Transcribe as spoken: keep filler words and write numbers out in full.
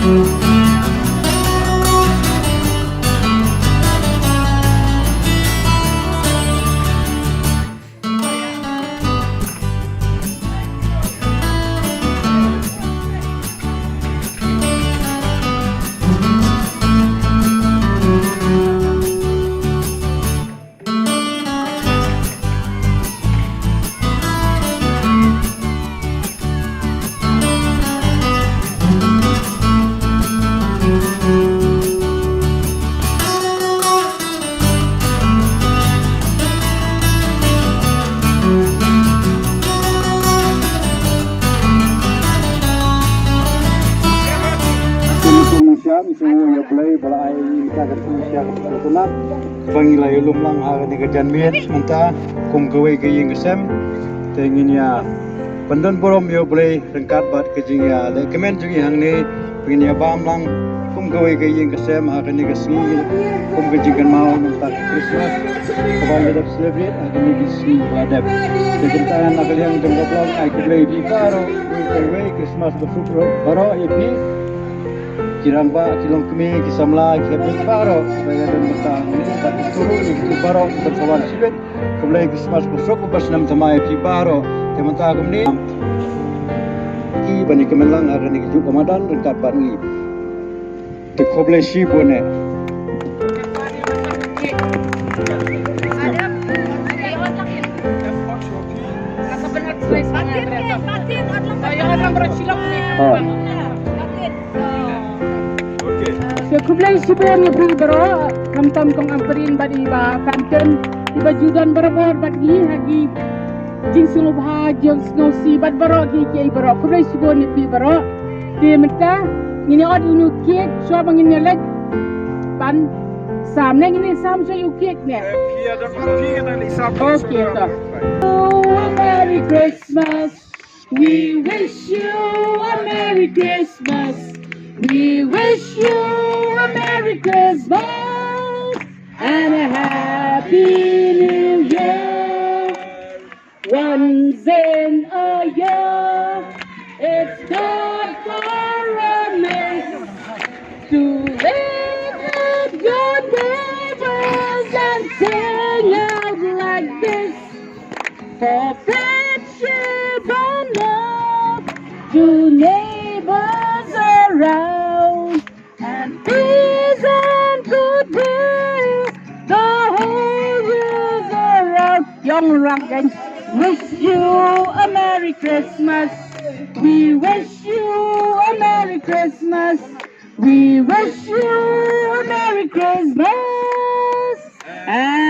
Kum kum sha, ngi sngewbha ïa U Blei ba la ai ïa ngi ka ka shisha ka shisha. Ba ngi la ïalum lang ha kane ka janmiet mynta kum kawei ka ïing ka sem. Te ngin ïa pyndon burom ïa U Blei ryngkat bad ka jingïalehkmen jong ngi hangne. Ba ngin ïa bam lang kum kawei ka ïing ka sem ha kane ka sngi kum ka jingkynmaw mynta ka Christmas kaba ngi dep celebrate ha kane ka sngi ba la dep. Te kumta na ka liang jong ka vlog ai khublei ïa phi baroh, kawei kawei Christmas basuk baroh ïa phi. Ki rangbah, ki longkmie, ki samla, ki hepdeng baroh kiba ïadon bynta hangne bad ki kuru, ki kuru baroh kiban sa wan shibit. Khublei Christmas basuk basnem thymmai ïa phi baroh. Te mynta kumne ki ban ïakmen lang ha kane kajuh ka madan ryngkat bad ngi. Te khublei shibun eh. Ah. Te khublei shibun ïa phi baroh, khamtam kong Ampareen bad i Bah Kanten, iba ju don barabor bad ngi ha ki jingsngewbha jingsngewsih bad baroh ki, ki baroh. Khublei shibun ïa phi baroh. Te mynta ngin ïa ot ïa u cake shuwa ba ngin ïa leit ban sam ne, ngin ïa sam shuwa ïa u cake ne. Okay, to. Oh, a Merry Christmas. We wish you a Merry Christmas. We wish you a Merry Christmas and a Happy New Year. Once in a year, it's good for a mate to lift up your neighbors and sing out like this. For friendship and love to neighbors around, and peace and goodwill the whole world around. Young Rankin, wish you a Merry Christmas. We wish you a Merry Christmas. We wish you a Merry Christmas. And